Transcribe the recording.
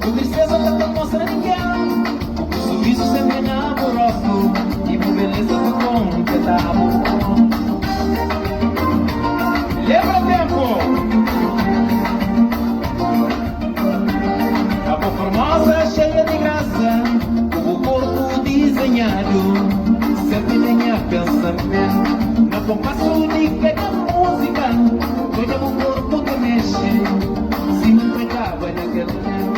Bu tristeza ka ta mostra ningen. Ku bu surizu senpri na bu rostu i bu beleza ta konpleta-bu. Lenbra tenpu. Abo formosa xeia di grasa, ku bu korpu dizenhadu, senpri na nha pensamentu. Na konpasu di kada múzika, odja bu korpu ta mexe, sima N ta kaba na kel tenpu.